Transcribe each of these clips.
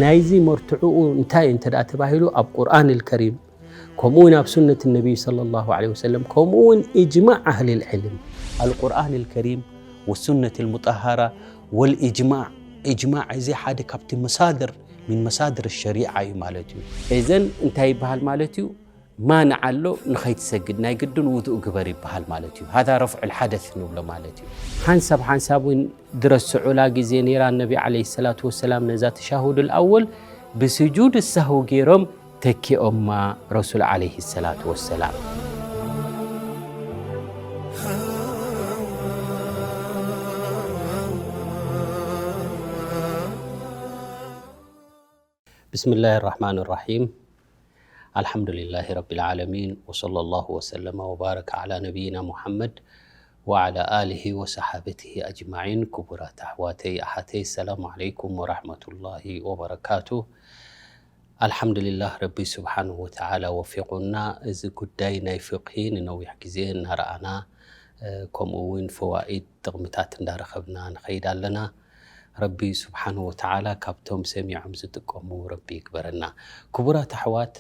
ናይዚ መርትዕኡ እንታይ እንተ ደኣ ተባሂሉ፣ ኣብ ቁርኣን ልከሪም፣ ከምኡ እውን ኣብ ሱነት ነቢይ ሰለላሁ ዐለይሂ ወሰለም፣ ከምኡ እውን ኢጅማዕ ኣህሊ ልዕልም። ኣልቁርኣን ልከሪም ወሱነት ልሙጣሃራ ወልኢጅማዕ። ኢጅማዕ እዚ ሓደ ካብቲ መሳድር፣ ምን መሳድር ሸሪዓ እዩ ማለት እዩ። እዘን እንታይ ይበሃል ማለት እዩ? ማንዓ ኣሎ፣ ንኸይትሰግድ ናይ ግድን ውዱእ ግበር ይበሃል ማለት እዩ። ሃዛ ረፍዑል ሓደስ ንብሎ ማለት እዩ። ሓንሳብ ሓንሳብ እውን ድረስዑላ ግዜ ነይራ፣ ነቢ ዓለይሂ ሰላቱ ወሰላም ነዛ ተሻሁዱል ኣወል ብስጁድ ሳህው ገይሮም ተኪኦማ ረሱል ዓለይሂ ሰላቱ ወሰላም። ብስምላህ ራሕማን ራሒም። ኣልሓምዱሊላሂ ረቢል ዓለሚን፣ ወሰለላሁ ወሰለመ ወባረከ ዓላ ነቢይና ሙሓመድ ወዓላ ኣሊሂ ወሰሓበቲሂ ኣጅማዒን። ክቡራት ኣሕዋተይ ኣሓተይ፣ ሰላሙ ዓለይኩም ወራሕመቱላሂ ወበረካቱ። ኣልሓምዱሊላህ፣ ረቢ ስብሓንሁ ወተዓላ ወፊቑና። እዚ ጉዳይ ናይ ፍቅሂ ንነዊሕ ግዜ እናረኣና፣ እ፣ ከምኡ እውን ፈዋኢድ ጥቕምታት እንዳረኸብና ንኸይድ ኣለና። ረቢ ስብሓንሁ ወተዓላ ካብቶም ሰሚዖም ዝጥቀሙ ረቢ ይግበረና። ክቡራት ኣሕዋት፣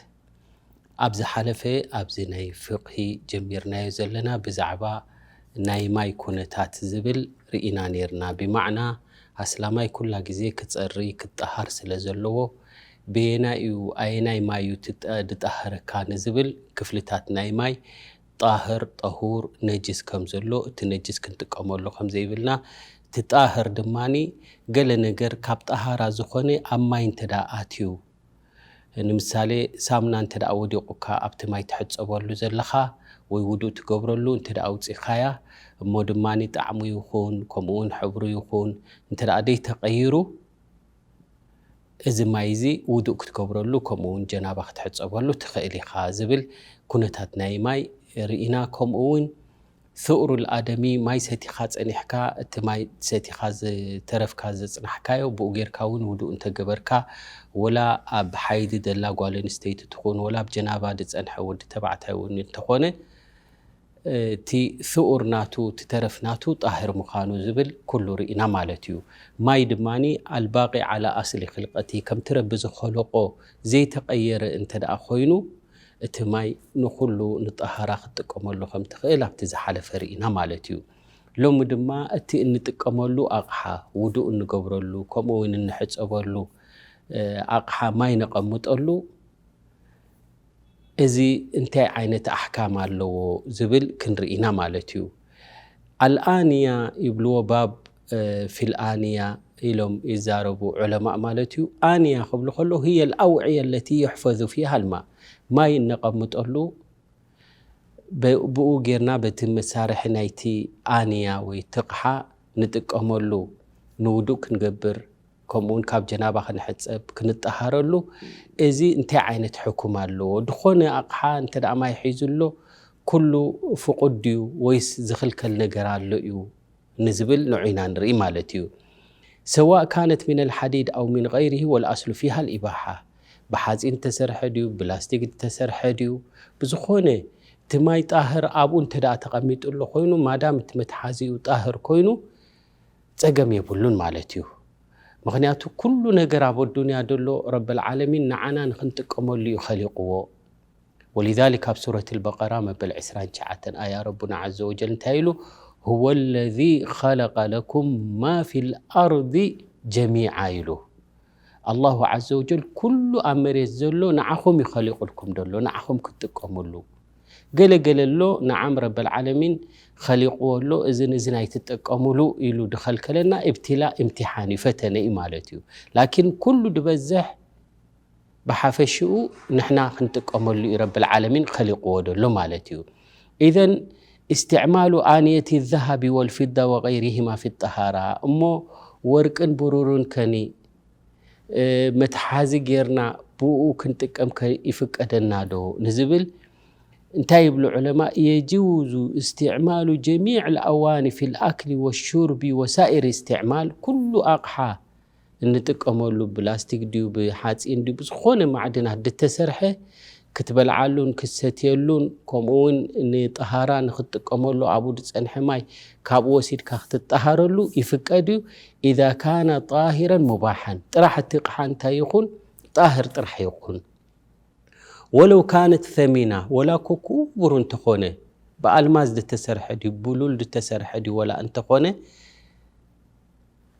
ኣብ ዝሓለፈ ኣብዚ ናይ ፍቅሂ ጀሚርናዮ ዘለና ብዛዕባ ናይ ማይ ኩነታት ዝብል ርኢና ነይርና። ብማዕና ኣስላማይ ኩላ ግዜ ክጸሪ ክጠሃር ስለ ዘለዎ፣ በየናይ እዩ፣ ኣየናይ ማይ እዩ ትጠ-፣ ድጠሃረካ ንዝብል ክፍልታት ናይ ማይ፣ ጣህር፣ ጠሁር፣ ነጅስ ከም ዘሎ፣ እቲ ነጅስ ክንጥቀመሉ ከም ዘይብልና፣ እቲ ጣህር ድማኒ ገለ ነገር ካብ ጠሃራ ዝኾነ ኣብ ማይ እንተ ደኣ ኣትዩ፣ ንምሳሌ ሳምና እንተ ደኣ ወዲቑካ ኣብቲ ማይ ትሕጸበሉ ዘለኻ ወይ ውዱእ ትገብረሉ እንተ ደኣ ኣውጺኻያ፣ እሞ ድማኒ ጣዕሙ ይኹን ከምኡ እውን ሕብሩ ይኹን እንተ ደኣ ደይተቐይሩ፣ እዚ ማይ እዚ ውዱእ ክትገብረሉ ከምኡ እውን ጀናባ ክትሕጸበሉ ትኽእል ኢኻ ዝብል ኩነታት ናይ ማይ ርኢና። ከምኡ እውን ثؤر الآدمي، ማይ ሰቲኻ ጸኒሕካ፣ እቲ ማይ ሰቲኻ ዝተረፍካ ዘጽናሕካዮ፣ ብኡ ጌርካ እውን ውዱእ እንተገበርካ፣ ወላ ኣብ ሓይዲ ደላ ጓል ኣንስተይቲ ትኹን፣ ወላ ኣብ ጀናባ ዝጸንሐ ወዲ ተባዕታይ እውን እንተኾነ፣ እቲ ثؤر ናቱ፣ እቲ ተረፍ ናቱ ጣህር ምዃኑ ዝብል ኩሉ ርኢና ማለት እዩ። ማይ ድማኒ الباقي على أصل خلقته፣ ከምቲ ረቢ ዝኸለቆ ዘይተቐየረ እንተ ደኣ ኮይኑ፣ እቲ ማይ ንኹሉ ንጠሃራ ክትጥቀመሉ ከም ትኽእል ኣብቲ ዝሓለፈ ርኢና ማለት እዩ። ሎሚ ድማ እቲ እንጥቀመሉ ኣቕሓ፣ ውዱእ እንገብረሉ፣ ከምኡ እውን እንሕጸበሉ፣ እ፣ ኣቕሓ ማይ ነቐምጠሉ፣ እዚ እንታይ ዓይነት ኣሕካም ኣለዎ ዝብል ክንርኢ ኢና ማለት እዩ። ኣልኣንያ ይብልዎ፣ ባብ፣ እ፣ ፊል ኣንያ ኢሎም ይዛረቡ ዑለማእ ማለት እዩ። ኣንያ ክብሉ ከለዉ፣ ህየ ልኣውዕየ ለቲ ዩሕፈዙ ፊሃ ልማ፣ ማይ እነቐምጠሉ፣ ብ-፣ ብኡ ጌርና በቲ መሳርሒ ናይቲ ኣንያ ወይ ትቕሓ ንጥቀመሉ፣ ንውዱእ ክንገብር፣ ከምኡውን ካብ ጀናባ ክንሕጸብ፣ ክንጠሃረሉ፣ እዚ እንታይ ዓይነት ሕኩም ኣለዎ? ድኾነ ኣቕሓ እንተ ደኣ ማይ ሒዙ ኣሎ፣ ኩሉ ፍቑድ ድዩ ወይስ ዝኽልከል ነገር ኣሎ እዩ? ንዝብል ንዑ ኢና ንርኢ ማለት እዩ። سواء كانت من الحديد أو من غيره والأصل فيها الإباحة። ብሓጺን ዝተሰርሐ ድዩ፣ ብላስቲክ ዝተሰርሐ ድዩ፣ ብዝኾነ እቲ ማይ ጣህር ኣብኡ እንተ ደኣ ተቐሚጡ ኣሎ ኮይኑ፣ ማዳም እቲ መትሓዚኡ ጣህር ኮይኑ፣ ጸገም የብሉን ማለት እዩ። ምኽንያቱ ኩሉ ነገር ኣብ ኣዱንያ ዘሎ ረበል ዓለሚን ንዓና ንኽንጥቀመሉ እዩ ኸሊቕዎ። ولذلك ኣብ ሱረት البقرة መበል ዕስራን ትሽዓተን ኣያ ረቡና عز وجل እንታይ ኢሉ? هو الذي خلق لكم ما في الأرض جميعا ኢሉ። ኣላሁ عز وجل ኩሉ ኣብ መሬት ዘሎ ንዓኹም እዩ ኸሊቑልኩም ዘሎ፣ ንዓኹም ክትጥቀምሉ። ገለ ገለ ኣሎ፣ ንዓም ረበል ዓለሚን ኸሊቕዎ ኣሎ፣ እዝን እዝን ኣይትጠቀምሉ ኢሉ ድኸልከለና፣ እብትላ፣ እምትሓን እዩ፣ ፈተነ እዩ ማለት እዩ። ላኪን ኩሉ ድበዝሕ ብሓፈሽኡ ንሕና ክንጥቀመሉ እዩ ረብል ዓለሚን ኸሊቕዎ ደሎ ማለት እዩ። ኢዘን እስትዕማሉ ኣንየቲ ዘሃቢ ወልፊዳ ወገይሪሂማ ፊ ጠሃራ፣ እሞ ወርቅን ብሩርን ከኒ፣ እ፣ መትሓዚ ጌርና ብኡ ክንጥቀም ከ ይፍቀደና ዶ ንዝብል እንታይ ይብሉ ዑለማ? የጅውዙ እስትዕማሉ ጀሚዕ ልኣዋኒ ፊ ልኣክሊ ወሹርቢ ወሳኢር እስትዕማል፣ ኩሉ ኣቕሓ እንጥቀመሉ ብላስቲክ ድዩ ብሓፂን ድዩ ብዝኾነ ማዕድናት ድተሰርሐ ክትበልዓሉን ክትሰትየሉን፣ ከምኡ እውን ንጠሃራ ንክትጥቀመሉ ኣብኡ ዝጸንሐ ማይ ካብኡ ወሲድካ ክትጠሃረሉ ይፍቀድ እዩ። إذا كان طاهرا مباحا، ጥራሕ እቲ ኣቕሓ እንታይ ይኹን፣ ጣህር ጥራሕ ይኹን። ولو كانت ثمينة، ወላ እኮ ክቡር እንተኾነ፣ ብኣልማዝ ዝተሰርሐ ድዩ፣ ብሉል ዝተሰርሐ ድዩ፣ ወላ እንተኾነ፣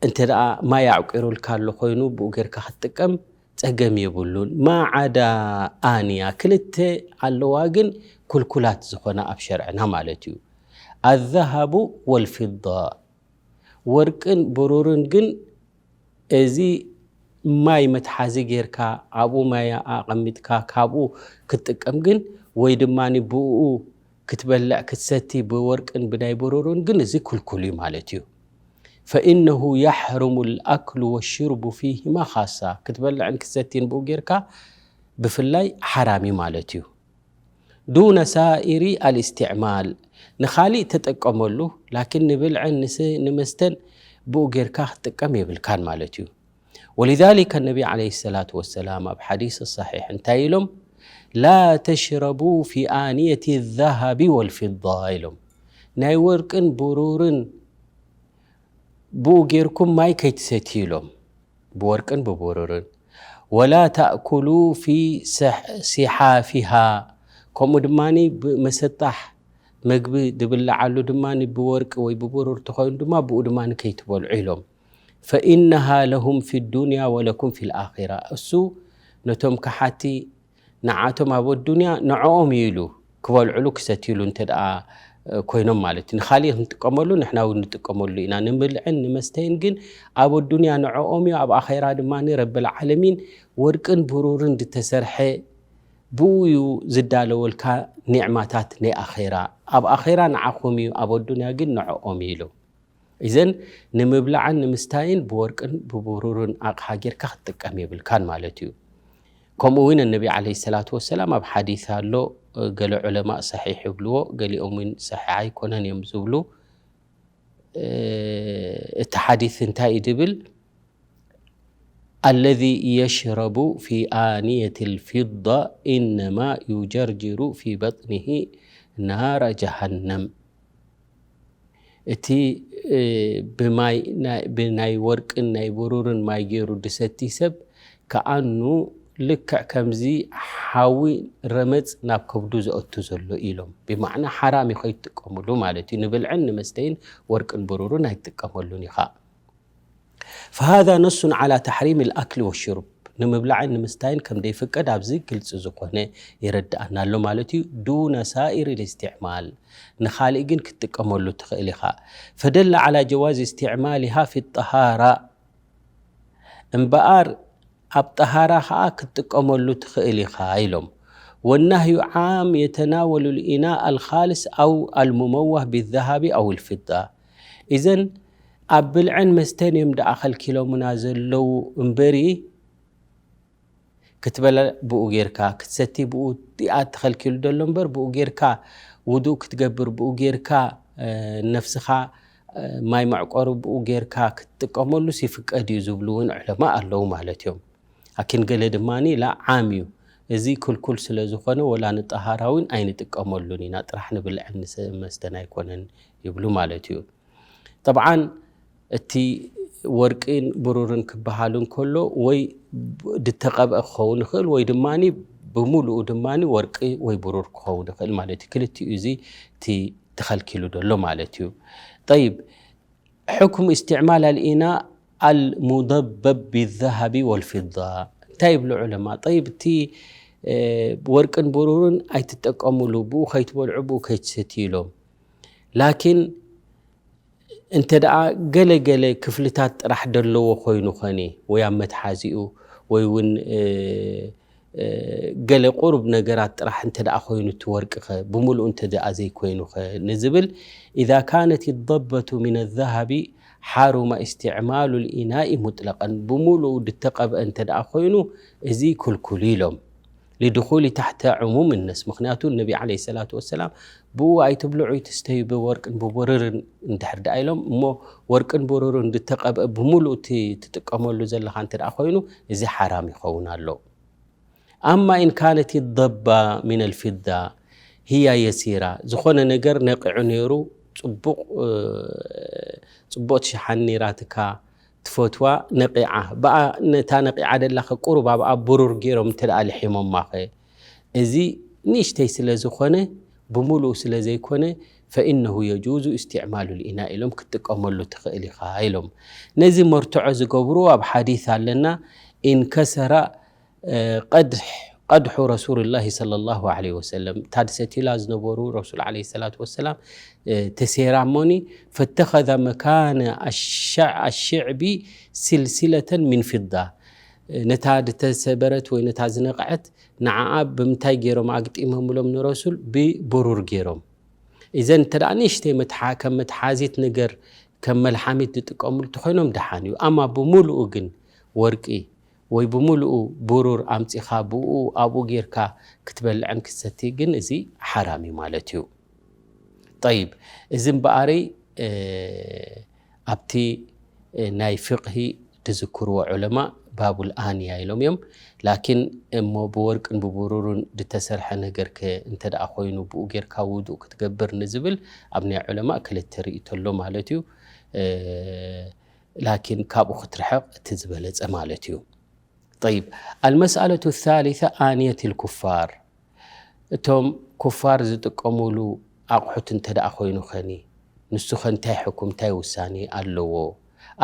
እንተ ደኣ ማይ ኣዕቂሩልካ ኣሎ ኮይኑ፣ ብኡ ጌርካ ክትጥቀም ጸገም የብሉን። ما عدا آنية، ክልተ ኣለዋ ግን፣ ክልኩላት ዝኾና ኣብ ሸርዕና ማለት እዩ። الذهب والفضة، ወርቅን ብሩርን ግን፣ እዚ ማይ መትሓዚ ጌርካ፣ ኣብኡ ማይ ኣቐሚጥካ፣ ካብኡ ክትጥቀም ግን፣ ወይ ድማ ብኡ ክትበልዕ ክትሰቲ፣ ብወርቅን ብናይ ብሩርን ግን፣ እዚ ክልኩል እዩ ማለት እዩ። فإنه يحرم الأكل والشرب فيهما خاصة، ክትበልዕን ክትሰቲን ብኡ ጌርካ ብፍላይ ሓራም እዩ ማለት እዩ። دون سائر الاستعمال، ንኻሊእ ተጠቀመሉ፣ ላኪን ንብልዕን ንስ-፣ ንመስተን ብኡ ጌርካ ክትጥቀም የብልካን ማለት እዩ። ولذلك النبي عليه الصلاة والسلام ኣብ ሓዲስ ሰሒሕ እንታይ ኢሎም? لا تشربوا في آنية الذهب والفضة ኢሎም። ናይ ወርቅን ብሩርን ብኡ ጌርኩም ማይ ከይትሰትዩ ኢሎም። ብወርቅን ብብሩርን። ولا تأكلوا في سح-، سحافها، ከምኡ ድማ ብመሰጣሕ መግቢ ዝብልዓሉ ድማ ብወርቂ ወይ ብብሩር ተኾይኑ ድማ ብኡ ድማ ከይትበልዑ ኢሎም። فإنها لهم في الدنيا ولكم في الآخرة، እሱ ነቶም ከሓቲ ንዓቶም ኣብ ኣዱንያ ንዕኦም እዩ ኢሉ ክበልዕሉ ክሰትይሉ እንተ ደኣ፣ እ፣ ኮይኖም ማለት እዩ። ንኻሊእ ክንጥቀመሉ ንሕና እውን ንጥቀመሉ ኢና። ንምብልዕን ንመስተይን ግን ኣብ ኣዱንያ ንዕኦም እዩ፣ ኣብ ኣኼራ ድማ ረብል ዓለሚን ወርቅን ብሩርን ዝተሰርሐ ብኡ እዩ ዝዳለወልካ ኒዕማታት ናይ ኣኼራ። ኣብ ኣኼራ ንዓኹም እዩ፣ ኣብ ኣዱንያ ግን ንዕኦም እዩ ኢሉ። ኢዘን ንምብላዕን ንምስታይን ብወርቅን ብብሩርን ኣቕሓ ጌርካ ክትጥቀም የብልካን ማለት እዩ። ከምኡ እውን ነቢ ዓለይሂ ሰላቱ ወሰላም ኣብ ሓዲስ ኣሎ፣ ገለ ዑለማእ ሰሒሕ ይብልዎ፣ ገሊኦም እውን ሰሒሕ ኣይኮነን እዮም ዝብሉ። እ፣ እቲ ሓዲስ እንታይ እዩ ዝብል? الذي يشرب في آنية الفضة إنما يجرجر في بطنه نار جهنم። እቲ፣ እ፣ ብማይ ናይ፣ ብናይ ወርቅን ናይ ብሩርን ማይ ገይሩ ድሰቲ ሰብ ከኣኑ ልክዕ ከምዚ ሓዊ ረመጽ ናብ ከብዱ ዘእቱ ዘሎ ኢሎም። ብማዕና ሓራም እዩ ከይትጥቀምሉ ማለት እዩ። ንብልዕን ንመስተይን ወርቅን ብሩርን ኣይትጥቀመሉን ኢኻ። فهذا نص على تحريم الأكل والشرب። ንምብላዕን ንምስታይን ከም ዘይፍቀድ ኣብዚ ግልጺ ዝኾነ ይረድኣና ኣሎ ማለት እዩ። دون سائر الاستعمال። ንኻሊእ ግን ክትጥቀመሉ ትኽእል ኢኻ። فدل على جواز استعمالها في الطهارة። እምበኣር ኣብ ጠሃራ ኸኣ ክትጥቀመሉ ትኽእል ኢኻ ኢሎም። والنهي عام يتناول الإناء الخالص أو المموه بالذهب أو الفضة። ኢዘን ኣብ ብልዕን መስተን እዮም ደኣ ከልኪሎምና ዘለዉ እምበሪ፣ ክትበለ ብኡ ጌርካ፣ ክትሰቲ ብኡ እያ ተኸልኪሉ ዘሎ እምበር፣ ብኡ ጌርካ ውዱእ ክትገብር፣ ብኡ ጌርካ፣ እ፣ ነፍስኻ፣ እ፣ ማይ መዕቆሪ ብኡ ጌርካ ክትጥቀመሉስ ይፍቀድ እዩ ዝብሉ እውን ዑለማ ኣለዉ ማለት እዮም። ላኪን ገለ ድማ ላ ዓም እዩ፣ እዚ ክልኩል ስለ ዝኾነ ወላ ንጠሃራ እውን ኣይንጥቀመሉን ኢና፣ ጥራሕ ንብልዕን ንሰ-፣ መስተን ኣይኮነን ይብሉ ማለት እዩ። ጠብዓን እቲ ወርቅን ብሩርን ክበሃል እንከሎ ወይ ድተቐብአ ክኸውን ይኽእል ወይ ድማ ብምሉኡ ድማ ወርቂ ወይ ብሩር ክኸውን ይኽእል ማለት እዩ። ክልቲኡ እዚ እቲ ተኸልኪሉ ዘሎ ማለት እዩ። ጠይብ፣ ሕክሙ እስትዕማል ኣልኢና ኣልሙደበብ ቢዘሃቢ ወልፊዳ እንታይ ይብሉ ዑለማ? ጠይብ፣ እቲ፣ እ፣ ወርቅን ብሩርን ኣይትጠቀሙሉ፣ ብኡ ከይትበልዑ፣ ብኡ ከይትሰትዩ ኢሎም። ላኪን እንተ ደኣ ገለ ገለ ክፍልታት ጥራሕ ደለዎ ኮይኑ ኸኒ፣ ወይ ኣብ መትሓዚኡ፣ ወይ እውን፣ እ፣ እ፣ ገለ ቁሩብ ነገራት ጥራሕ እንተ ደኣ ኮይኑ እቲ ወርቂ ኸ፣ ብምሉኡ እንተ ደኣ ዘይኮይኑ ኸ ንዝብል፣ إذا كانت الضبة من الذهب حرم استعمال الإناء مطلقا، ብምሉኡ ድተቐብአ እንተ ደኣ ኮይኑ፣ እዚ ክልኩል ኢሎም። لدخول تحت عموم النص، ምኽንያቱ ነቢ ዓለይሂ ሰላቱ ወሰላም ብኡ ኣይትብልዑ ኣይትስተዩ ብወርቅን ብብሩርን እንድሕር ደኣ ኢሎም እሞ፣ ወርቅን ብሩርን ድተቐብአ ብምሉእ እቲ ትጥቀመሉ ዘለኻ እንተ ደኣ ኮይኑ፣ እዚ ሓራም ይኸውን ኣሎ። ኣማ ኢን ካነት ضባ ሚን ኣልፊዳ ህያ የሲራ፣ ዝኾነ ነገር ነቂዑ ነይሩ፣ ፅቡቕ፣ እ፣ ፅቡቕቲ ሸሓኒ ራትካ ትፈትዋ ነቂዓ፣ ብኣ ነታ ነቂዓ ደላኸ ቁሩብ ኣብኣ ብሩር ገይሮም እንተ ደኣ ልሒሞማኸ፣ እዚ ንእሽተይ ስለ ዝኾነ፣ ብምሉኡ ስለ ዘይኮነ፣ ፈኢነሁ የጁዙ እስትዕማሉ ልኢና ኢሎም ክትጥቀመሉ ትኽእል ኢኻ ኢሎም። ነዚ መርትዖ ዝገብሩ ኣብ ሓዲስ ኣለና፣ ኢንከሰራ፣ እ፣ ቀድሕ-፣ ቀድሑ ረሱልላሂ ሰለላሁ ዐለይሂ ወሰለም፣ እታ ድሰትዩላ ዝነበሩ ረሱል ዐለይሂ ሰላቱ ወሰላም፣ እ፣ ተሴራ እሞኒ፣ ፈተኸዘ መካነ ኣሸዕ-፣ ኣሽዕቢ ሲልሲለተን ሚን ፊዳ። እ፣ ነታ ድተሰበረት ወይ ነታ ዝነቕዐት ንዓኣ ብምንታይ ገይሮም ኣግጢሞምሎም ንረሱል? ብብሩር ገይሮም። እዘን እንተ ደኣ ንእሽተይ መትሓ-፣ ከም መትሓዚት ነገር፣ ከም መልሓሚት ዝጥቀሙሉ እንተኾይኖም ደሓን እዩ። ኣማ ብምሉኡ ግን ወርቂ ወይ ብምሉኡ ብሩር ኣምጺኻ ብኡ ኣብኡ ጌርካ ክትበልዕን ክትሰቲ ግን እዚ ሓራም እዩ ማለት እዩ። ጠይብ፣ እዚ እምበኣረይ፣ እ፣ ኣብቲ፣ እ፣ ናይ ፍቕሂ ድዝክርዎ ዑለማ ባቡል ኣንያ ኢሎም እዮም። ላኪን እሞ ብወርቅን ብብሩርን ዝተሰርሐ ነገር ከ እንተ ደኣ ኮይኑ ብኡ ጌርካ ውዱእ ክትገብር ንዝብል ኣብ ናይ ዑለማ ክልተ ርእይቶ ኣሎ ማለት እዩ። እ፣ ላኪን ካብኡ ክትርሕቕ እቲ ዝበለጸ ማለት እዩ። ጠይብ፣ ኣልመስኣለቱ ሳሊሳ ኣንየት ልኩፋር፣ እቶም ኩፋር ዝጥቀሙሉ ኣቑሑት እንተ ደኣ ኮይኑ ኸኒ፣ ንሱ ኸ እንታይ ሕኩም፣ እንታይ ውሳኔ ኣለዎ?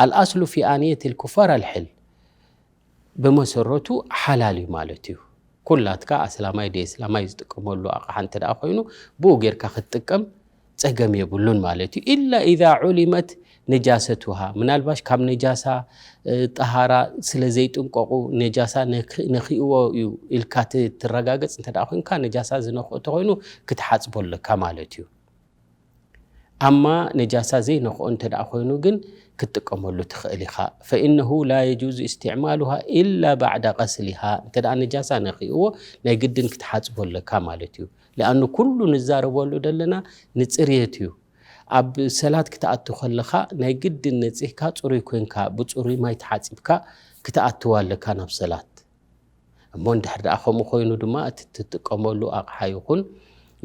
ኣልኣስሉ ፊ ኣንየት ልኩፋር ኣልሕል፣ ብመሰረቱ ሓላል እዩ ማለት እዩ። ኩላትካ ኣስላማይ ደይ እስላማይ ዝጥቀመሉ ኣቕሓ እንተ ደኣ ኮይኑ፣ ብኡ ጌርካ ክትጥቀም ጸገም የብሉን ማለት እዩ። ኢላ ኢዛ ዑሊመት ነጃሰቱሃ፣ ምናልባሽ ካብ ነጃሳ፣ እ፣ ጠሃራ ስለ ዘይጥንቀቑ፣ ነጃሳ ነክ-፣ ነኺእዎ እዩ ኢልካ ት-፣ ትረጋገጽ እንተ ደኣ ኮይንካ፣ ነጃሳ ዝነኽኦ እንተኾይኑ ክትሓጽቦ ኣለካ ማለት እዩ። ኣማ ነጃሳ ዘይነኽኦ እንተ ደኣ ኮይኑ ግን ክትጥቀመሉ ትኽእል ኢኻ። ፈኢነሁ ላ የጁዙ እስትዕማሉሃ ኢላ ባዕዳ ቀስሊሃ። እንተ ደኣ ነጃሳ ነኺእዎ ናይ ግድን ክትሓጽቦ ኣለካ ማለት እዩ። ሊኣኑ ኩሉ ንዛረበሉ ደለና ንጽርየት እዩ። ኣብ ሰላት ክትኣቱ ከለኻ ናይ ግድን ነጺህካ ጽሩይ ኮንካ ብጽሩይ ማይ ተሓጺብካ ክትኣትዋ ኣለካ ናብ ሰላት። እሞ እንድሕር ደኣ ከምኡ ኮይኑ ድማ እቲ ትጥቀመሉ ኣቕሓ ይኹን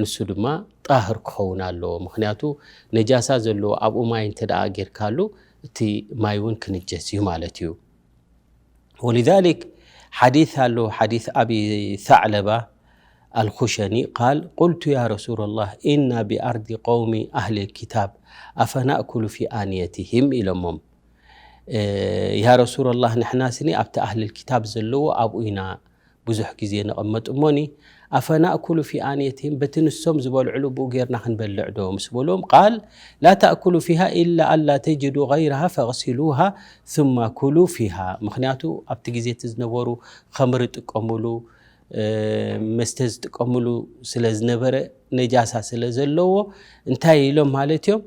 ንሱ ድማ ጣህር ክኸውን ኣለዎ። ምኽንያቱ ነጃሳ ዘለዎ ኣብኡ ማይ እንተ ደኣ ጌርካሉ እቲ ማይ እውን ክንጀስ እዩ ማለት እዩ። ولذلك ሓዲስ ኣሎ፣ ሓዲስ ኣቢ ሰዕለባ ኣልኹሸኒ ቃል ቁልቱ ያ ረሱለላህ ኢና ቢኣርዲ ቀውሚ ኣህሊ ኪታብ ኣፈናእኩሉ ፊ ኣንየትህም ኢሎሞም። እ፣ ያ ረሱለላህ ንሕና ስኒ ኣብቲ ኣህሊ ኪታብ ዘለዎ ኣብኡ ኢና ብዙሕ ግዜ ነቐመጥ እሞኒ ኣፈናእኩሉ ፊ ኣንየትህም በቲ ንሶም ዝበልዕሉ ብኡ ጌርና ክንበልዕ ዶ ምስ በልዎም ቃል ላ ተእኩሉ ፊሃ ኢላ ኣላ ተጅዱ ገይረሃ ፈእግሲሉሃ ثم ኩሉ ፊሃ። ምኽንያቱ ኣብቲ ግዜ እቲ ዝነበሩ ኸምሪ ጥቀሙሉ፣ እ፣ መስተ ዝጥቀሙሉ ስለ ዝነበረ ነጃሳ ስለ ዘለዎ እንታይ ኢሎም ማለት እዮም?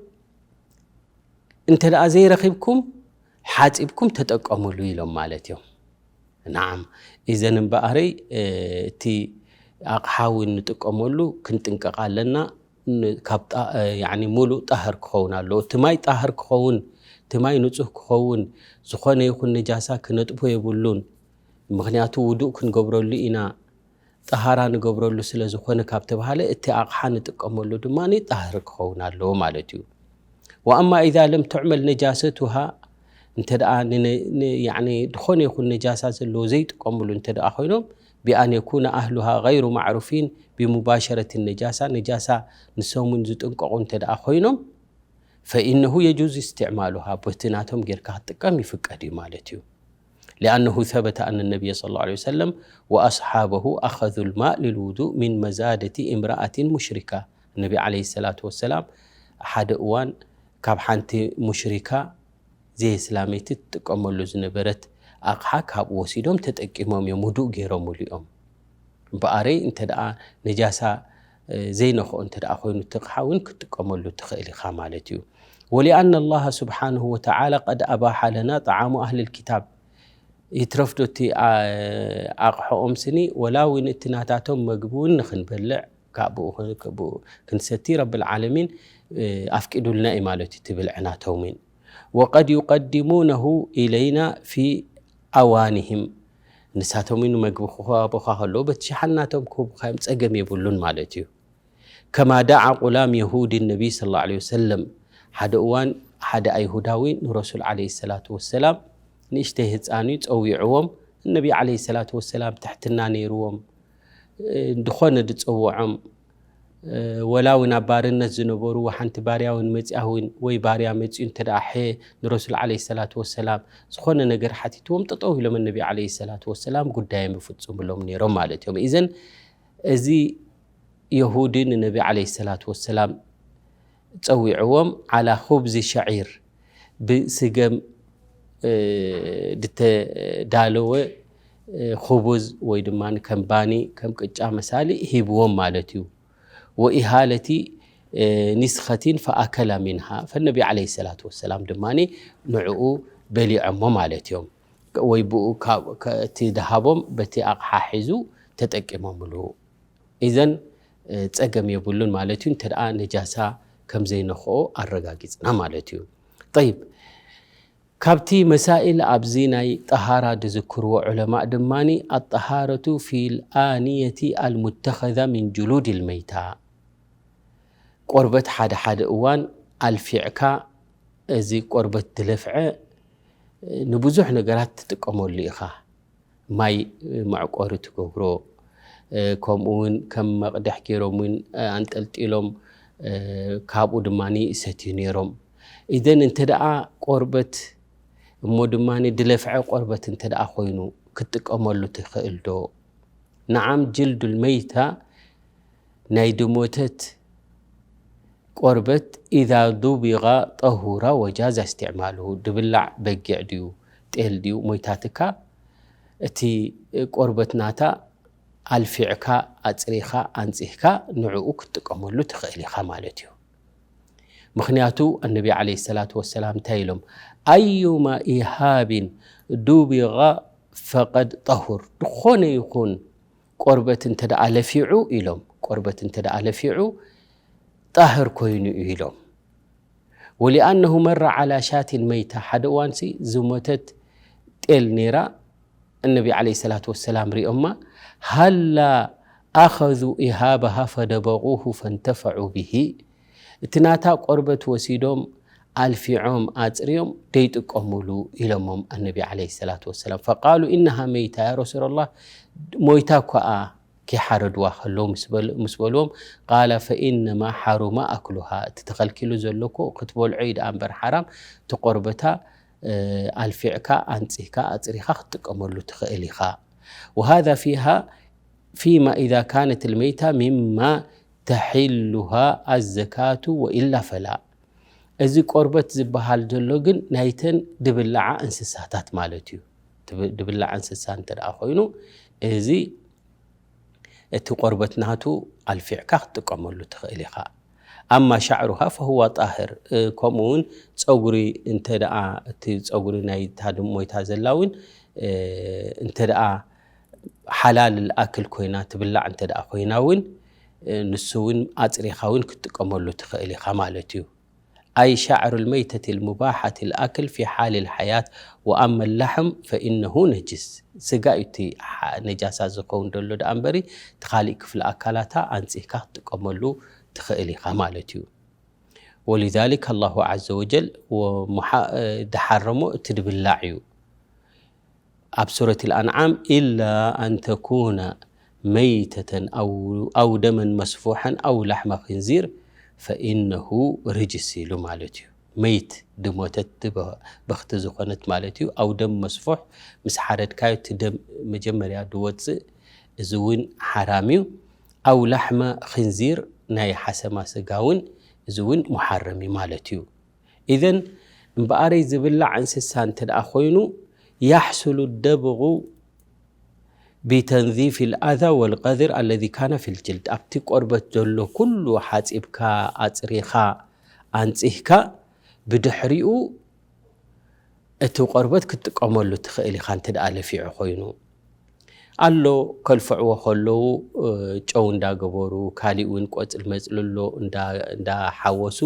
እንተ ደኣ ዘይረኺብኩም ሓጺብኩም ተጠቀሙሉ ኢሎም ማለት እዮም። ናዓም፣ ኢዘን እምበኣረይ፣ እ፣ እቲ ኣቕሓ እውን ንጥቀመሉ ክንጥንቀቕ ኣለና። ን-፣ ካብ ጣ-፣ እ፣ ያዕኒ ሙሉእ ጣህር ክኸውን ኣለዎ። እቲ ማይ ጣህር ክኸውን፣ እቲ ማይ ንጹህ ክኸውን፣ ዝኾነ ይኹን ነጃሳ ክነጥቦ የብሉን። ምኽንያቱ ውዱእ ክንገብረሉ ኢና፣ ጠሃራ ንገብረሉ ስለ ዝኾነ ካብ ተባሃለ፣ እቲ ኣቕሓ ንጥቀመሉ ድማ ጣህር ክኸውን ኣለዎ ማለት እዩ። ወኣማ ኢዛ ለም ትዕመል ነጃሰቱሃ፣ እንተ ደኣ ን-፣ ን-፣ ያዕኒ ዝኾነ ይኹን ነጃሳ ዘለዎ ዘይጥቀምሉ እንተ ደኣ ኮይኖም፣ ቢኣን የኩነ ኣህሉሃ ገይሩ ማዕሩፊን ቢሙባሸረት ነጃሳ፣ ነጃሳ ንሶም እውን ዝጥንቀቑ እንተ ደኣ ኮይኖም፣ ፈኢነሁ የጁዝ እስትዕማሉሃ፣ በቲ ናቶም ጌርካ ክትጥቀም ይፍቀድ እዩ ማለት እዩ። ሊኣነሁ ሰበተ ኣነ ነቢይ ሰለላሁ ዐለይሂ ወሰለም ወኣስሓበሁ ኣኸዙ ልማእ ልልውዱእ ሚን መዛደቲ እምረኣቲን ሙሽሪካ። ነቢ ዐለይሂ ሰላቱ ወሰላም ሓደ እዋን ካብ ሓንቲ ሙሽሪካ ዘየስላመይቲ ትጥቀመሉ ዝነበረት ኣቕሓ ካብኡ ወሲዶም ተጠቂሞም እዮም፣ ውዱእ ገይሮምሉ እዮም። እምበኣረይ እንተ ደኣ ነጃሳ፣ እ፣ ዘይነኽኦ እንተ ደኣ ኮይኑ እቲ ኣቕሓ እውን ክትጥቀመሉ ትኽእል ኢኻ ማለት እዩ። ወሊኣነ ኣላህ ስብሓንሁ ወተዓላ ቀድ ኣባሓ ለና ጠዓሙ ኣህልል ኪታብ። ይትረፍ ዶ እቲ፣ ኣ-፣ ኣቕሓኦም ስኒ፣ ወላ እውን እቲ ናታቶም መግቢ እውን ንኽንበልዕ፣ ካብኡ ኽን-፣ ክብኡ ክንሰቲ ረብል ዓለሚን፣ እ፣ ኣፍቂዱልና እዩ ማለት እዩ፣ እቲ ብልዒ ናቶም እውን። ወቀድ ዩቀድሙነሁ ኢለይና ፊ ኣዋኒህም፣ ንሳቶም እውን መግቢ ክዋብኻ ከለዉ በቲ ሸሓን ናቶም ክህቡኻ እዮም፣ ጸገም የብሉን ማለት እዩ። ከማ ደዓ ቁላም የሁዲ ነቢ ሰለላሁ ዐለይሂ ወሰለም፣ ሓደ እዋን ሓደ ኣይሁዳዊ ንረሱል ዐለይሂ ሰላቱ ወሰላም ንእሽተይ ህፃን እዩ ጸዊዕዎም። ነቢ ዐለይሂ ሰላቱ ወሰላም ትሕትና ነይርዎም፣ ዝኾነ ዝጸውዖም ወላ እውን ኣብ ባርነት ዝነበሩ ሓንቲ ባርያ እውን መፂኣ እውን ወይ ባርያ መፂኡ እንተ ደኣ ሐ ንረሱል ዐለይሂ ሰላቱ ወሰላም ዝኾነ ነገር ሓቲትዎም ጠጠው ኢሎም ነቢ ዐለይሂ ሰላቱ ወሰላም ጉዳዮም ይፍፅምሎም ነይሮም ማለት እዮም። ኢዘን እዚ የሁዲ ንነቢ ዐለይሂ ሰላቱ ወሰላም ጸዊዕዎም ዓላ ኹብዚ ሸዒር ብስገም ዝተዳለወ ኹቡዝ ወይ ድማ ከም ባኒ ከም ቅጫ መሳሊ ሂብዎም ማለት እዩ። ወኢሃለቲ ኒስኸቲን ፈኣከላ ሚንሃ ፈነቢ ዐለይሂ ሰላቱ ወሰላም ድማ ንዕኡ በሊዖሞ ማለት እዮም። ወይ ብኡ እቲ ድሃቦም በቲ ኣቕሓ ሒዙ ተጠቂሞምሉ። ኢዘን ጸገም የብሉን ማለት እዩ። እንተ ደኣ ነጃሳ ከም ዘይነኽኦ ኣረጋጊጽና ማለት እዩ። ጠይብ፣ ካብቲ መሳኢል ኣብዚ ናይ ጠሃራ ዝዝክርዎ ዑለማእ ድማ ኣጠሃረቱ ፊል ኣንየቲ ኣልሙተኸዛ ሚን ጅሉድ ልመይታ፣ ቆርበት ሓደ ሓደ እዋን ኣልፊዕካ፣ እዚ ቆርበት ዝለፍዐ ንብዙሕ ነገራት ትጥቀመሉ ኢኻ። ማይ መዕቆሪ ትገብሮ፣ ከምኡ እውን ከም መቕድሕ ገይሮም እውን ኣንጠልጢሎም ካብኡ ድማ ይሰትዩ ነይሮም። ኢዘን እንተ ደኣ ቆርበት እሞ ድማ ድለፍዐ ቆርበት እንተ ደኣ ኮይኑ ክትጥቀመሉ ትኽእል ዶ? ነዓም፣ ጅልዱል መይታ ናይ ድሞተት ቆርበት ኢዛ ዱቢጋ ጠሁራ ወጃዛ እስትዕማሉሁ፣ ድብላዕ በጊዕ ድዩ ጤል ድዩ ሞይታትካ፣ እቲ ቆርበት ናታ ኣልፊዕካ ኣጽሪኻ ኣንጺህካ ንዕኡ ክትጥቀመሉ ትኽእል ኢኻ ማለት እዩ። ምኽንያቱ ኣነቢ ዓለይሂ ሰላቱ ወሰላም እንታይ ኢሎም? ኣዩማ ኢሃብን ዱቢጋ ፈቀድ ጠሁር፣ ዝኾነ ይኹን ቆርበት እንተ ደኣ ለፊዑ ኢሎም፣ ቆርበት እንተ ደኣ ለፊዑ ጣህር ኮይኑ እዩ ኢሎም። ወሊኣነሁ መረ ዓላ ሻቲን መይታ፣ ሓደ እዋንሲ ዝሞተት ጤል ነይራ፣ እነቢ ዓለይሂ ሰላቱ ወሰላም ሪኦማ፣ ሃላ ኣኸዙ ኢሃበሃ ፈደበቑሁ ፈንተፈዑ ብሂ፣ እቲ ናታ ቆርበት ወሲዶም ኣልፊዖም ኣጽርዮም ደይጥቀሙሉ ኢሎሞም ኣነቢ ዓለይሂ ሰላቱ ወሰላም። ፈቃሉ ኢነሃ መይታ ያ ረሱላላህ፣ ሞይታ እኳኣ ከይሓረድዋ ከለዉ ምስ በል-፣ ምስ በልዎም፣ ቃለ ፈኢነማ ሓሩመ ኣክሉሃ፣ እቲ ተኸልኪሉ ዘሎ እኮ ክትበልዖ እዩ ደኣ እምበር ሓራም፣ እቲ ቆርበታ፣ እ፣ ኣልፊዕካ ኣንጺህካ ኣጽሪኻ ክትጥቀመሉ ትኽእል ኢኻ። ወሃዛ ፊሃ ፊማ ኢዛ ካነት ልመይታ ሚማ ተሒሉሃ ኣዘካቱ ወኢላ ፈላ። እዚ ቆርበት ዝበሃል ዘሎ ግን ናይተን ድብላዓ እንስሳታት ማለት እዩ። ትብ-፣ ድብላዓ እንስሳ እንተ ደኣ ኮይኑ፣ እዚ እቲ ቆርበት ናቱ ኣልፊዕካ ክትጥቀመሉ ትኽእል ኢኻ። ኣማ ሻዕሩሃ ፈሁዋ ጣህር፣ እ፣ ከምኡ እውን ጸጉሪ እንተ ደኣ፣ እቲ ጸጉሪ ናይታ ድም-፣ ሞይታ ዘላ እውን፣ እ፣ እንተ ደኣ ሓላል ኣክል ኮይና ትብላዕ እንተ ደኣ ኮይና እውን፣ እ፣ ንሱ እውን ኣጽሪኻ እውን ክትጥቀመሉ ትኽእል ኢኻ ማለት እዩ። ኣይ ሻዕሩ ልመይተት ልሙባሓት ልኣክል ፊ ሓል ልሓያት ወኣመ ላሕም ፈኢነሁ ነጅስ። ስጋ እዩ እቲ ሓ-፣ ነጃሳ ዝኸውን ደሎ ደኣ እምበሪ፣ እቲ ካሊእ ክፍሊ ኣካላታ ኣንጺህካ ክትጥቀመሉ ትኽእል ኢኻ ማለት እዩ። ወሊዛሊክ ኣላሁ ዓዘ ወጀል ወሙሓ-፣ እ፣ ድሓረሞ እቲ ድብላዕ እዩ። ኣብ ሱረት ኣልኣንዓም፣ ኢላ ኣን ተኩነ መይተተን ኣው፣ ኣው ደመን መስፉሐን ኣው ላሕመ ኽንዚር ፈኢነሁ ርጅስ ኢሉ ማለት እዩ። መይት፣ ድሞተት፣ ድበ-፣ በኽቲ ዝኾነት ማለት እዩ። ኣው ደም መስፉሕ፣ ምስ ሓረድካዮ እቲ ደም መጀመርያ ድወፅእ፣ እዚ እውን ሓራም እዩ። ኣው ላሕመ ኽንዚር፣ ናይ ሓሰማ ስጋ እውን፣ እዚ እውን ሙሓረም እዩ ማለት እዩ። ኢዘን እምበኣረይ ዝብላዕ እንስሳ እንተ ደኣ ኮይኑ፣ ያሕሱሉ ደብጉ ቢተንዚፍ ልኣዛ ወልቀዝር ኣለዚ ካነ ፊ ልጅልድ፣ ኣብቲ ቆርበት ዘሎ ኩሉ ሓጺብካ፣ ኣጽሪኻ፣ ኣንጺህካ፣ ብድሕሪኡ እቲ ቆርበት ክትጥቀመሉ ትኽእል ኢኻ እንተ ደኣ ለፊዑ ኮይኑ። ኣሎ ከልፍዕዎ ከለዉ፣ እ፣ ጨው እንዳገበሩ፣ ካሊእ እውን ቆጽሊ መጽሊ ኣሎ እንዳ-፣ እንዳሓወሱ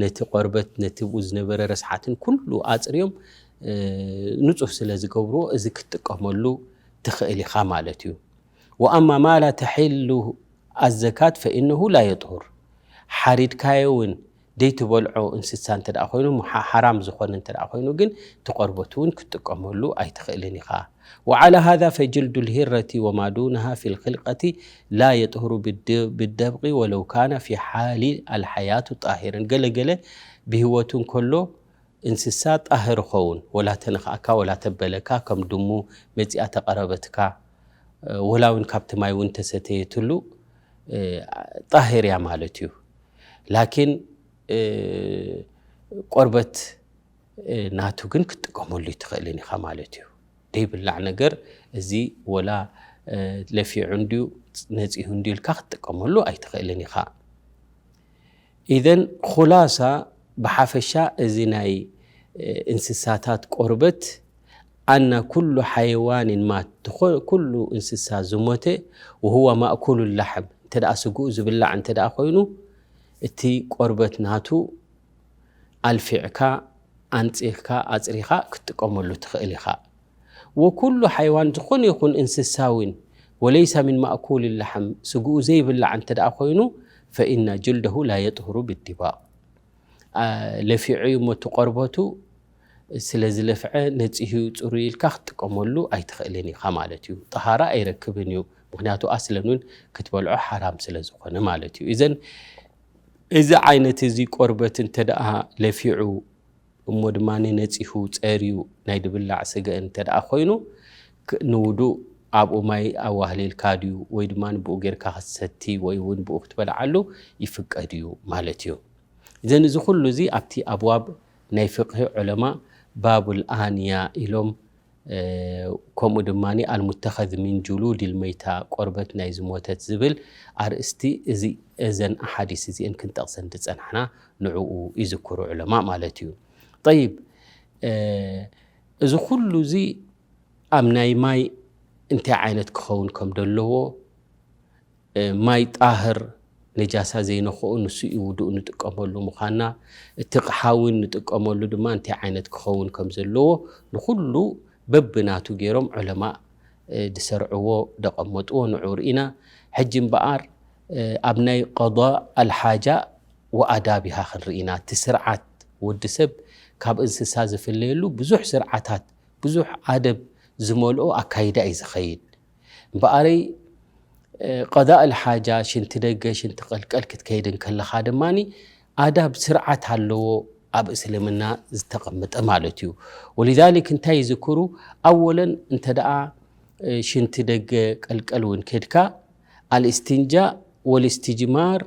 ነቲ ቆርበት፣ ነቲ ብኡ ዝነበረ ረስሓትን ኩሉ ኣጽርዮም፣ እ፣ ንጹህ ስለ ዝገብርዎ፣ እዚ ክትጥቀመሉ ትኽእል ኢኻ ማለት እዩ። ወኣማ ማ ላ ተሒሉ ኣዘካት ፈኢነሁ ላ የጥሁር። ሓሪድካዮ እውን ደይትበልዖ እንስሳ እንተ ደኣ ኮይኑ፣ ሓ-፣ ሓራም ዝኾነ እንተ ደኣ ኮይኑ ግን እቲ ቆርበት እውን ክትጥቀመሉ ኣይትኽእልን ኢኻ። ወዓላ ሃዛ ፈጅልዱ ልሂረቲ ወማ ዱነሃ ፊ ልኽልቀቲ ላ የጥሁሩ ብድ-፣ ብደብቂ ወለው ካነ ፊ ሓሊ ኣልሓያቱ ጣሂረን። ገለ ገለ ብህይወቱ እንከሎ እንስሳ ጣህር ኸውን፣ ወላ ተነኽኣካ ወላ ተበለካ፣ ከም ድሙ መጺኣ ተቐረበትካ፣ እ፣ ወላ እውን ካብቲ ማይ እውን ተሰተየትሉ፣ እ፣ ጣህር እያ ማለት እዩ። ላኪን፣ እ፣ ቆርበት፣ እ፣ ናቱ ግን ክትጥቀመሉ ኣይትኽእልን ኢኻ ማለት እዩ። ደይብላዕ ነገር እዚ ወላ፣ እ፣ ለፊዑ እንድዩ ነጺሁ እንድዩ ኢልካ ክትጥቀመሉ ኣይትኽእልን ኢኻ። ኢዘን ኹላሳ ብሓፈሻ እዚ ናይ፣ እ፣ እንስሳታት ቆርበት ኣና ኩሉ ሓይዋንን ማት፣ ትኾ-፣ ኩሉ እንስሳ ዝሞተ ወሁወ ማእኩሉ ላሕም፣ እንተ ደኣ ስግኡ ዝብላዕ እንተ ደኣ ኮይኑ፣ እቲ ቆርበት ናቱ ኣልፊዕካ፣ ኣንጺኽካ፣ ኣጽሪኻ ክትጥቀመሉ ትኽእል ኢኻ። ወኩሉ ሓይዋን፣ ዝኾነ ይኹን እንስሳ እውን፣ ወለይሰ ሚን ማእኩል ላሕም፣ ስግኡ ዘይብላዕ እንተ ደኣ ኮይኑ፣ ፈኢነ ጅልደሁ ላ የጥሁሩ ብዲባቕ። አ፣ ለፊዑ እዩ እሞ እቲ ቆርበቱ ስለ ዝለፍዐ ነጺሁ እዩ ጽሩይ ኢልካ ክትጥቀመሉ ኣይትኽእልን ኢኻ ማለት እዩ። ጠሃራ ኣይረክብን እዩ። ምኽንያቱ ኣስለን እውን ክትበልዖ ሓራም ስለ ዝኾነ ማለት እዩ። እዘን እዚ ዓይነት እዚ ቆርበት እንተ ደኣ ለፊዑ እሞ ድማ ነጺሁ ጸርዩ ናይ ድብላዕ ስገ እንተ ደኣ ኮይኑ፣ ክ-፣ ንውዱእ ኣብኡ ማይ ኣዋህሊልካ ድዩ ወይ ድማ ብኡ ጌርካ ክትሰቲ ወይ እውን ብኡ ክትበልዓሉ ይፍቀድ እዩ ማለት እዩ። እዘን እዚ ኩሉ እዚ ኣብቲ ኣብዋብ ናይ ፍቅሂ ዑለማ ባቡል ኣንያ ኢሎም፣ እ፣ ከምኡ ድማ ኣልሙተኸዝ ሚን ጁሉድ ልመይታ፣ ቆርበት ናይ ዝሞተት ዝብል ኣርእስቲ እዚ፣ እዘን ኣሓዲስ እዚአን ክንጠቕሰን ዝጸናሕና ንዕኡ ይዝክሩ ዑለማ ማለት እዩ። ጠይብ፣ እ፣ እዚ ኩሉ እዚ ኣብ ናይ ማይ እንታይ ዓይነት ክኸውን ከም ዘለዎ፣ እ፣ ማይ ጣህር ነጃሳ ዘይነኽኦ ንሱ እዩ ውዱእ ንጥቀመሉ ምዃንና፣ እቲ ሓዊ ንጥቀመሉ ድማ እንታይ ዓይነት ክኸውን ከም ዘለዎ ንኹሉ በብናቱ ገይሮም ዑለማ፣ እ፣ ዝሰርዕዎ ደቐመጥዎ ንዑ ርኢና። ሕጂ እምበኣር፣ እ፣ ኣብ ናይ ቀዳእ ኣልሓጃ ወኣዳቢሃ ክንርኢ ኢና። እቲ ስርዓት ወዲ ሰብ ካብ እንስሳ ዝፍለየሉ ብዙሕ ስርዓታት፣ ብዙሕ ኣደብ ዝመልኦ ኣካይዳ እዩ ዝኸይድ። እምበኣረይ፣ እ፣ ቀዳእ ኣልሓጃ፣ ሽንቲ ደገ፣ ሽንቲ ቀልቀል ክትከይድ እንከለኻ ድማኒ ኣዳብ ስርዓት ኣለዎ ኣብ እስልምና ዝተቐመጠ ማለት እዩ። ወሊዛሊክ እንታይ ይዝክሩ? ኣወለን እንተ ደኣ፣ እ፣ ሽንቲ ደገ ቀልቀል እውን ከድካ ኣልእስትንጃእ ወልእስትጅማር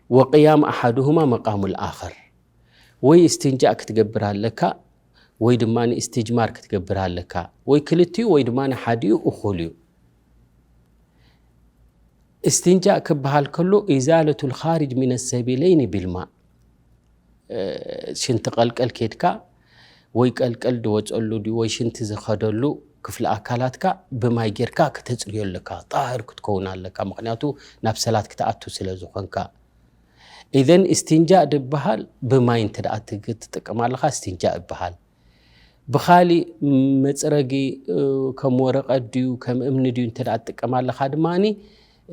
ወቅያም ኣሓዱሁማ መቃሙ ልኣኸር፣ ወይ እስትንጃእ ክትገብር ኣለካ ወይ ድማ እስትጅማር ክትገብር ኣለካ፣ ወይ ክልቲኡ ወይ ድማ ሓዲኡ እኹል እዩ። እስትንጃእ ክበሃል ከሎ ኢዛለቱ ልኻርጅ ሚነ ሰቢለይኒ ቢልማእ፣ እ፣ ሽንቲ ቀልቀል ኬድካ ወይ ቀልቀል ድወፀሉ ድዩ ወይ ሽንቲ ዝኸደሉ ክፍሊ ኣካላትካ ብማይ ጌርካ ክተፅርዮ ኣለካ፣ ጣህር ክትከውን ኣለካ። ምኽንያቱ ናብ ሰላት ክትኣቱ ስለ ዝኾንካ። ኢዘን እስትንጃእ ድበሃል ብማይ እንተ ደኣ ትግ-፣ ትጥቀም ኣለኻ እስትንጃእ ይበሃል። ብኻሊእ መፅረጊ፣ እ፣ ከም ወረቐት ድዩ ከም እምኒ ድዩ እንተ ደኣ ትጥቀም ኣለኻ ድማኒ፣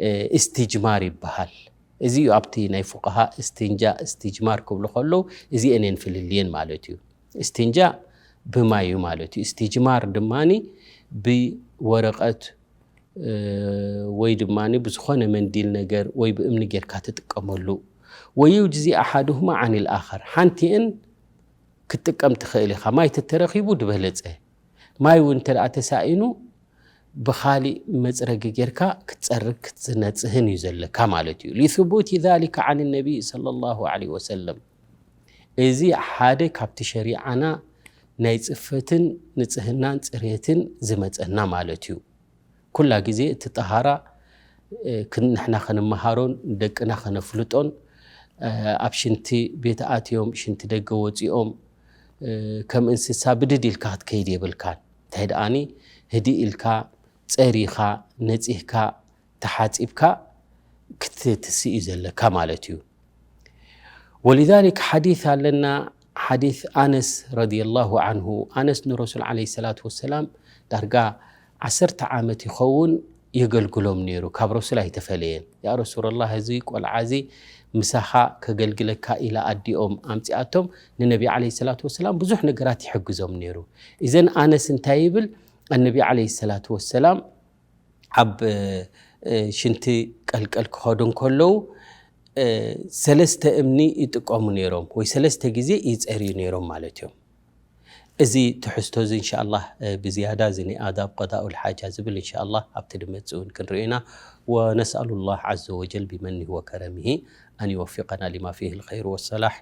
እ፣ እስትጅማር ይበሃል። እዚ እዩ ኣብቲ ናይ ፉቃሃ እስትንጃእ እስትጅማር ክብሉ ከለዉ እዚአን እየን ፍልልየን ማለት እዩ። እስትንጃእ ብማይ እዩ ማለት እዩ። እስትጅማር ድማኒ ብወረቐት፣ እ፣ ወይ ድማኒ ብዝኾነ መንዲል ነገር ወይ ብእምኒ ጌርካ ትጥቀመሉ። ወዩጅዚ ኣሓዱሁማ ዓኒል ኣኸር፣ ሓንቲአን ክትጥቀም ትኽእል ኢኻ። ማይ ተተረኺቡ ዝበለጸ። ማይ እውን እንተ ደኣ ተሳኢኑ ብኻሊእ መጽረጊ ጌርካ ክትጸርግ ክትነጽህን እዩ ዘለካ ማለት እዩ። ሊሱቡቲ ዛሊከ ዓን ነቢይ ሰለላሁ ዐለይሂ ወሰለም። እዚ ሓደ ካብቲ ሸሪዓና ናይ ጽፈትን ንጽህናን ጽሬትን ዝመጸና ማለት እዩ። ኩላ ግዜ እቲ ጠሃራ፣ እ፣ ክን-፣ ንሕና ክንመሃሮን ንደቅና ከነፍልጦን፣ እ፣ ኣብ ሽንቲ ቤት ኣትዮም ሽንቲ ደገ ወጺኦም፣ እ፣ ከም እንስሳ ብድድ ኢልካ ክትከይድ የብልካን። እንታይ ደኣኒ ህድእ ኢልካ፣ ጸሪኻ፣ ነጺህካ፣ ተሓጺብካ ክትትስእ እዩ ዘለካ ማለት እዩ። ወሊዛሊክ ሓዲስ ኣለና፣ ሓዲስ ኣነስ ረዲየላሁ ዓንሁ፣ ኣነስ ንረሱል ዓለይሂ ሰላቱ ወሰላም ዳርጋ ዓሰርተ ዓመት ይኸውን የገልግሎም ነይሩ፣ ካብ ረሱል ኣይተፈለየን። ያ ረሱላላህ፣ እዚ ቆልዓ እዚ ምሳኻ ከገልግለካ ኢላ ኣዲኦም ኣምፂኣቶም፣ ንነቢ ዓለይሂ ሰላቱ ወሰላም ብዙሕ ነገራት ይሕግዞም ነይሩ። እዘን ኣነስ እንታይ ይብል? ኣነቢ ዓለይሂ ሰላቱ ወሰላም ኣብ ሽንቲ ቀልቀል ክኸዱ እንከለዉ ሰለስተ እምኒ ይጥቀሙ ነይሮም፣ ወይ ሰለስተ ግዜ ይፀርዩ ነይሮም ማለት እዮም። እዚ ትሕዝቶ እዚ እንሻኣላህ ብዝያዳ እዚ ናይ ኣዳብ ቀዳኡል ሓጃ ዝብል እንሻኣላህ ኣብቲ ድመፅእ እውን ክንርኢ ኢና። ወነስኣሉ ላህ ዓዘ ወጀል ቢመኒሂ ወከረሚሂ ኣን ይወፊቀና ሊማ ፊህ ልኸይር ወሰላሕ።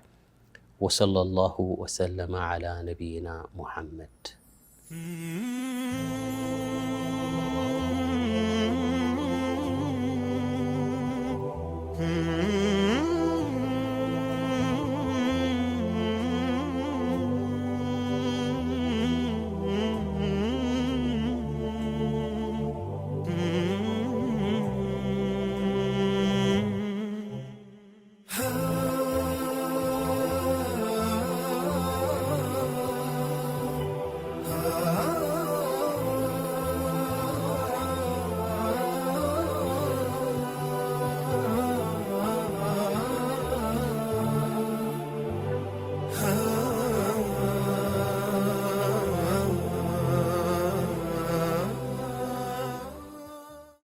ወሰለ ላሁ ወሰለመ ዓላ ነቢይና ሙሓመድ።